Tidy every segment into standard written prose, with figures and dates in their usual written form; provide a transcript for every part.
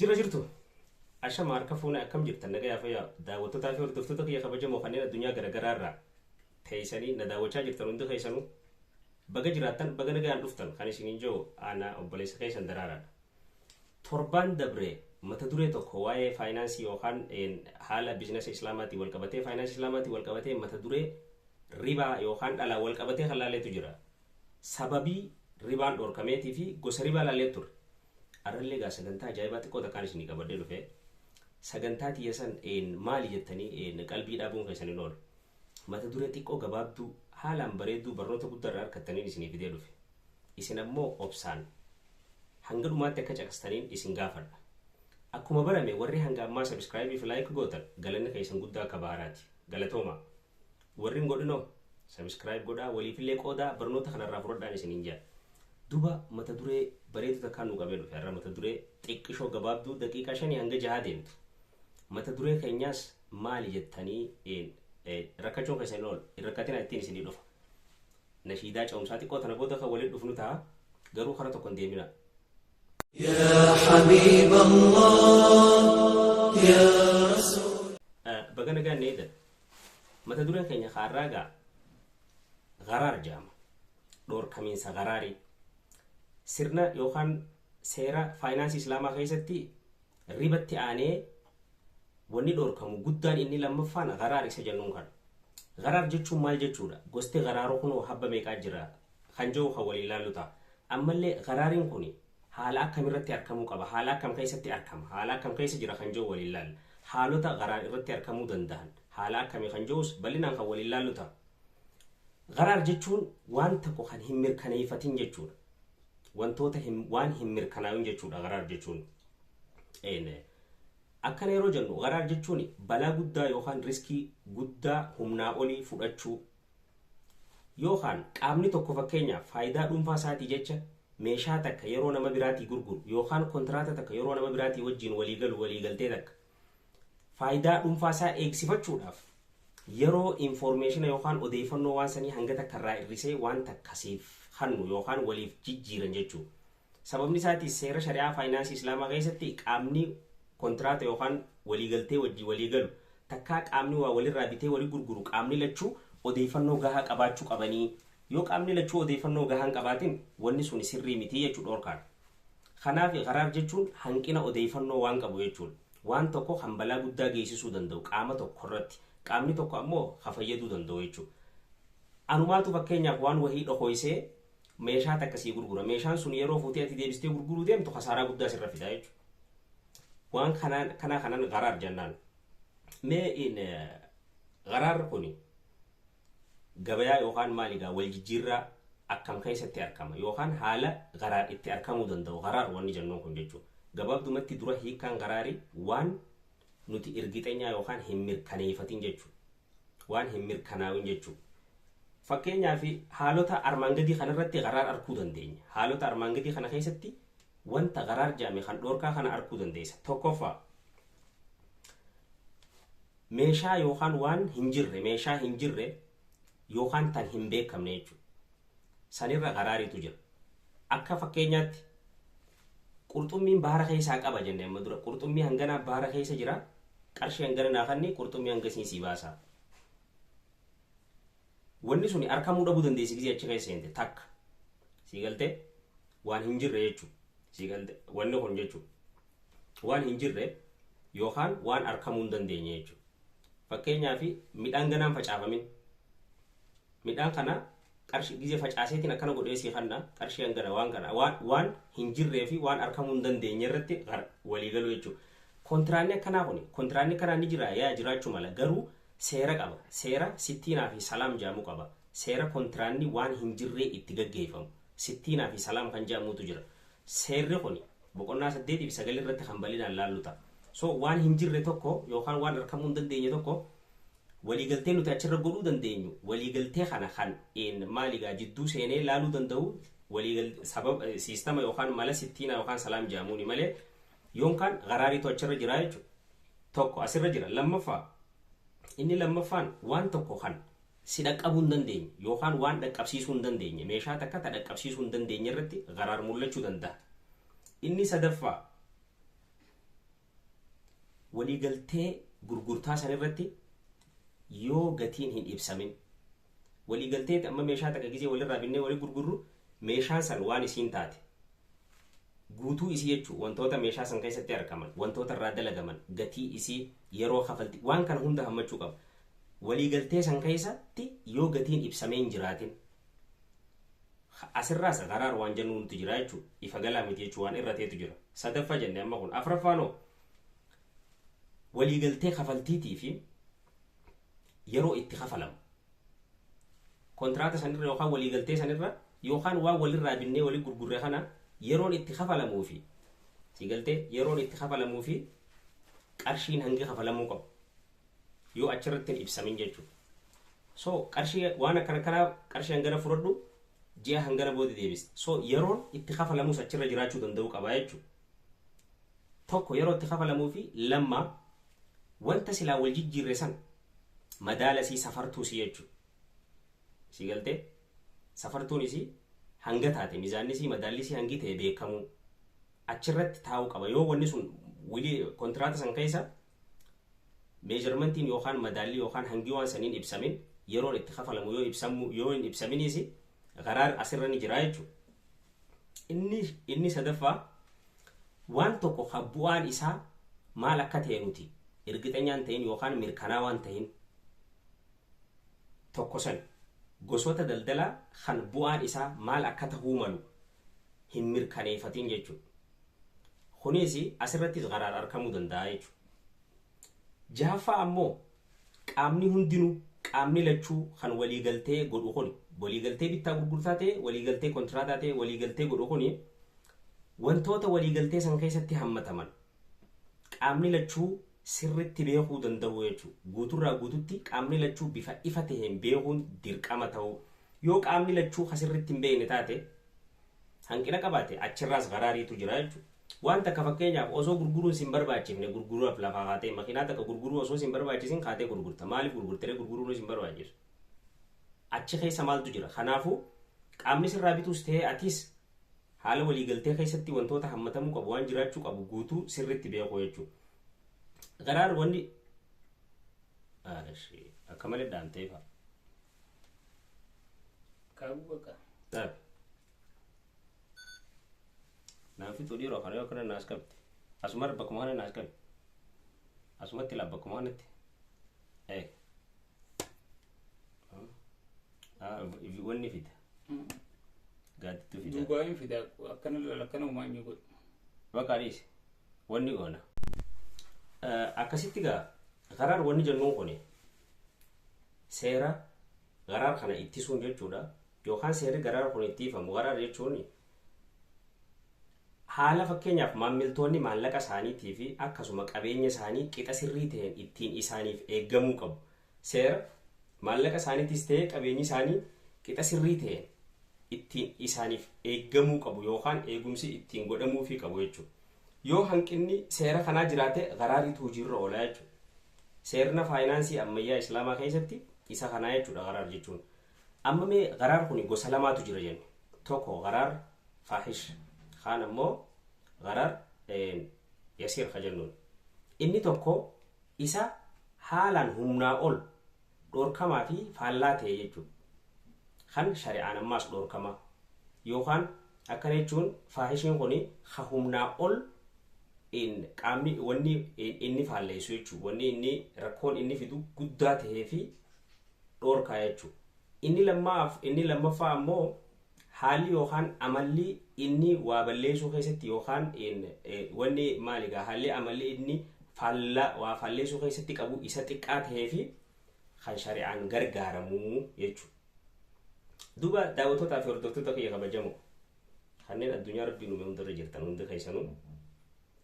Jirra jirtu. Ashama harka fuune, akkam jirtan? Nagayaa, fayyaa? Daawwattootaa fi hordoftoota kiyya kabajamoo kanneen addunyaa garaagaraa irraa teessanii na daawwachaa jirtan, hundi keessanuu baga jiraattan, baga nagaan dhuftan. Kan isiniin jiru ana obboleessa keessan Daraaraadha. Torbaan dabre mata duree tokko waa'ee faayinaansii yookaan haala biizinasa islaamaatiin wal qabatee, faayinaansii islaamaatiin wal qabatee, mata duree ribaa yookaan dhalaa wal qabatee kan laaleetu jira. Sababii ribaan dhorkameetii fi gosa ribaa laalee ture. Arrallee gaa sagantaa ajaa'ibaa xiqqoo takkaan isinii qabadhee dhufe. Sagantaa tiyya san maali jettanii qalbii dhaabuun keessan hin oolu. Mata duree xiqqoo gabaabduu, haalaan bareedduu, barnoota guddaa irraa argattaniin isinii fidee dhufe. Isin ammoo obsaan hanga dhumaatti akka caqastaniin isin gaafadha. Akkuma barame, warri hanga ammaa subscribe fi like gootan galanni keessan guddaa akka baharaati. Galatooma. Warri hin godhinoo subscribe godhaa, waliifillee qoodaa, barnoota kanarraa fudhadhaan isiniin jedha. Duba mata duree bareedu takkaan nu qabee dhufe har'a, mata duree xiqqishoo gabaabduu daqiiqaa 5 hanga 6 deemtu. Mata duree keenyaas maali jettanii rakkachuun keessan hin oolu. Hin rakkatina, ittiin isinii dhufa. Nashiidaa ce'umsaa xiqqoo tana booda kan waliin dhufnu ta'a. Garuu kara tokko hin deemina. يا حبيب الله يا رسول Baga nagaan ni eegan. Mata dureen keenya kaarraa gaa garaar jedhama. Dhoorkamiinsa garaarii. Sirna yookaan seera faayinaansii islaamaa keessatti ribatti aanee wanni dhoorkamu guddaan inni lammaffaan garaar isa jennuun kana. Garaar jechuun maal jechuudha? Gosti garaaroo kunoo habba meeqaa jira? Kan jiru kan waliin laallu ta'a. Ammallee garaariin kun haala akkamirratti argamuu qaba? Haala akkam keessatti argama? Haala akkam keessa jira kan jiru waliin laalla. Haalota garaar irratti argamuu danda'an haala akkamii kan jirus bal'inaan kan waliin laallu ta'a. Garaar jechuun waan tokko kan hin mirkaneeffatin jechuudha. Wantoota waan hin mirkanaa'in jechuudha garaar jechuun. Akkana yeroo jennu, garaar jechuun balaa guddaa yookaan riskii guddaa humnaa olii fudhachuu, yookaan qaamni tokko fakkeenyaaf faayidaa dhuunfaa isaatii jecha meeshaa takka yeroo nama biraatii gurguru, yookaan kontiraata takka yeroo nama biraatii wajjin walii galu, waliigaltee takka faayidaa dhuunfaa isaa eegsifachuudhaaf yeroo information yookaan odeeffannoo waan sanii hanga takka irraa hir'isee waan takkasiif hannu yookaan waliif jijjiiran jechuudha. Sababni isaatis seera shari'aa faayinaansii islaamaa keessatti qaamni kontiraata yookaan waliigaltee wajjin walii galu takkaa qaamni waa walirraa bitee walii gurguru, qaamni lachuu odeeffannoo gahaa qabaachuu qabanii. Yoo qaamni lachuu odeeffannoo gahaa hin qabaatin, wanni sun sirrii miti jechuu, dhoorkaadha. Kanaaf garaar jechuun hanqina odeeffannoo waan qabu jechuudha. Waan tokko kan balaa guddaa geessisuu danda'u qaama tokko irratti, qaamni tokko ammoo ka fayyaduu danda'u jechuudha. Anumaatu fakkeenyaaf waan wahii dhokoysee meeshaa takka sii gurgura. Meeshaan sun yeroo fuutee ati deebistee gurguruu deemtu kasaaraa guddaa sirra fida jechuudha. Waan kanaan kana kanan garaar jennaan. Mee in garaar kuni gabayaa yookaan maaligaa wal jijjiirraa akkam keessatti argama, yookaan haala garaar itti argamuu danda'u garaar wanni jennuun kun jechuudha. Gabaabdumatti dura hiikkaan garaarii waan nuti irgixeenyaa yookaan hin mirkaneeffatin jechuudha. Waan hin mirkanaa'in jechuudha. Fakkeenyaaf haalota armaan gadii kanarratti garaar arguu dandeenya. Haalota armaan gadii kana keessatti wanta garaar jedhame kan dhoorkaa kana arguu dandeessa. Tokkoffaa, meeshaa yookaan waan hin jirre, meeshaa hin jirre yookaan tan hin beekamne jechuudha. Sanirra garaariitu jira. Akka fakkeenyaatti qurxummiin bahara keessaa qaba jenne amma dura, qurxummii hanganaa bahara keessa jira, qarshii hangana naa kanni, qurxummii hangasiin sii baasaa. Wanni suni argamuu dhabuu dandeessi gisee achi keessa seente takka. Sii galtee? Waan hin jirre jechuudha. Sii galte? Wanni kun jechuudha. Waan hin jirre yookaan waan argamuu hin dandeenye jechuudha. Fakkeenyaaf midhaan ganaan facaafamin. Midhaan kana qarshii gisee facaaseetiin akkana godhee sii kanna, qarshii hangana, waan kana waan hin jirree fi waan argamuu hin dandeenye irratti walii galuu jechuudha. Kontiraanni akkanaa kuni, kontiraanni akkanaa ni jira, yaa jiraachuu mala, garuu seera qaba. Seera sittiinaa fi salaam jedhamu qaba. Seera kontiraanni waan hin jirree itti gaggeeffamu. Sittiinaa fi salaam kan jedhamutu jira. Seerri kun boqonnaa 8 fi 9 irratti kan bal'inaan laallu ta'a. So waan hin jirre tokko yookaan waan argamuu hin dandeenye tokko waliigaltee nuti achirra godhuu dandeenyu, waliigaltee kana kan maaligaa jidduu seenee laaluu danda'u waliigal sabab siistama yookaan mala sittiinaa yookaan salaam jedhamuuni malee yookaan garaariitu achirra jira jechuudha. Tokko asirra jira. Lammaffaa, inni lammaffaan waan tokko kan si dhaqqabuu hin dandeenye yookaan waan dhaqqabsiisuu hin dandeenye, meeshaa takka ta dhaqqabsiisuu hin dandeenye irratti garaar mul'achuu danda'a. Inni sadaffaa Waliigaltee gurgurtaa san irratti yoo gatiin hin ibsamin, waliigaltee amma meeshaa takka gizee walirraa binnee walii gurgurru, meeshaan san waan isiin taate guutuu isii jechuu, wantoota meeshaa san keessatti argaman, wantoota irraa dalagaman, gatii isii, yeroo kafalti, waan kana hunda hammachuu qaba. Waliigaltee san keessatti yoo gatiin ibsamee hin jiraatin, asirraas garaar waan jennu nuti jira jechuudha. Ifa galaa miti jechuudha, waan irra ta'etu jira. Sadaffaa jenne amma kun. Afuraffaanoo waliigaltee kafaltiitii fi yeroo itti kafalamu. Kontiraata sanirra yookaan waliigaltee sanirra yookaan waan walirraa binnee walii gurgurre kana yeroon itti kafalamuu fi, siigaltee, yeroon itti kafalamuu fi qarshiin hangi kafalamuu qabu yoo achirratti hin ibsamin jechuudha. So qarshii waan akkana kanaa, qarshii hangana fudhadhu, ji'a hangana booda deebista. So yeroon itti kafalamus achirra jiraachuu danda'uu qaba jechuudha. Tokko yeroo itti kafalamuu fi lamma wanta silaa wal jijjiirre san madaala isii, safartuu isii jechuudha. Si galtee, safartuun isii hanga taate, mizaanni isii, madaalli isii hangi ta'e beekamuu achirratti taa'uu qaba. Yoo wanni sun wilii kontiraata san keessa measurement iin yookaan madaalli yookaan hangi waan saniin ibsamin, yeroon itti kafalamu yoo ibsamu, yoo hin ibsaminis, garaar asirra ni jira jechuudha. Inni sadaffaa waan tokko kan bu'aan isaa maal akka ta'e nuti ergixanyaan ta'in yookaan mirkanaa waan ta'in tokko san, gosoota daldalaa kan bu'aan isaa maal akka tahuu malu hin mirkaneeffatin jechuudha. Kunis asirrattis garaar argamuu danda'a jechuudha. Jahaffaa ammoo qaamni hundinuu, qaamni lachuu kan waliigaltee godhu kun, waliigaltee bittaa gurgurtaa ta'e, waliigaltee kontiraataa ta'e, waliigaltee godhu kun, wantoota waliigaltee san keessatti hammataman qaamni lachuu sirritti beekuu danda'u jechuudha. Guuturraa guututti qaamni lachuu bifa ifa ta'een beekuun dirqama ta'uu. Yoo qaamni lachuu sirritti hin beekne taate, hanqina qabaate, achirraas garaariitu jira jechuudha. Waan takka fakkeenyaaf osoo gurguruun sin barbaachifne gurguruudhaaf lafaa kaatee, makiinaa takka gurguruu osoo sin barbaachisin kaatee gurgurta. Maaliif gurgurtee? Gurguruun sin barbaachisu. Achi keessa maaltu jira? Kanaafuu qaamni sirraa bituus ta'ee atis haala waliigaltee keessatti wantoota hammatamuu qabu, waan jiraachuu qabu guutuu sirritti beekuu jechuudha. Garaar wanni akka malee dhaamtee fa'a. Kaabuu bakka. Dhaabi. Naan fixuu dhiiroo, kana yoo akkana naas qabdi. Asuma bakkuma kana naas qabi. Asumatti laa, bakkuma kanatti. Ee. Wanni fida. Gaaddiddu fida. Duubaa hin fida, akkana lala, akkana uumaa hin godhu. Bakka dhiisi. Wanni goona. Akkasitti gaa garaar wanni jennuun kuni seera garaar kana ittisuun jechuudha. Yookaan seerri garaar kun ittifamu, garaar jechuun haala fakkeenyaaf maammiltoonni maallaqa isaaniitii fi akkasuma qabeenya isaanii qixa sirrii ta'een ittiin isaaniif eeggamuu qabu. Seera maallaqa isaaniitis ta'ee qabeenyi isaanii qixa sirrii ta'een ittiin isaaniif eeggamuu qabu yookaan eegumsi ittiin godhamuufii qabu jechuudha. Yoo hanqinni seera kanaa jiraate, garaariitu hojiirra oola jechuudha. Seerna faayinaansii ammayyaa islaamaa keessatti isa kanaa jechuudha garaar jechuun. Amma mee garaar kun gosa lamaatu jira jenne. Tokko garaar faahish, kaan ammoo garaar yasiir ka jennuun. Inni tokko isa haalaan humnaa ol dhorkamaa fi faallaa ta'e jechuudha. Kan shari'aan ammaas dhorkamaa. Yookaan akkana jechuun faahishiin kun ha humnaa ol qaamni wanni inni faalleessu jechuudha. Wanni inni rakkoon inni fidu guddaa ta'ee fi dhorkaa jechuudha. Inni lammaffaa ammoo haalli yookaan amalli inni waa balleessuu keessatti yookaan wanni maali gaa, haalli amalli inni faallaa waa faalleessuu keessatti qabu isa xiqqaa ta'ee fi kan shari'aan gargaaramuu jechuudha. Duuba daawwattootaa fi hordoftoota kiyya kabajamoo kanneen addunyaa rabbiin uume hundarra jirtan hundi keessanuu,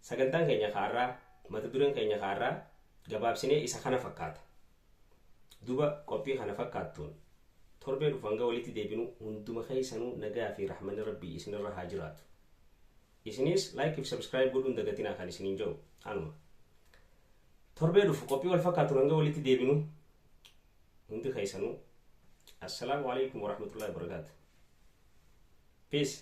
sagantaan keenya kaarraa, mata dureen keenya kaarraa gabaabsinee isa kana fakkaata. Duuba qophii kana fakkaattuun torbee dhufu hanga walitti deebinu, hunduma keessanuu nagaa fi rahmanni rabbii isinirra haa jiraatu. Isinis like fi subscribe godhuun dagatinaa kan isiniin jedhu anuma. Torbee dhufu qophii wal fakkaatuun hanga walitti deebinu, hundi keessanuu assalaamu alaikum warahmatullahi wabarakaatu. Peace.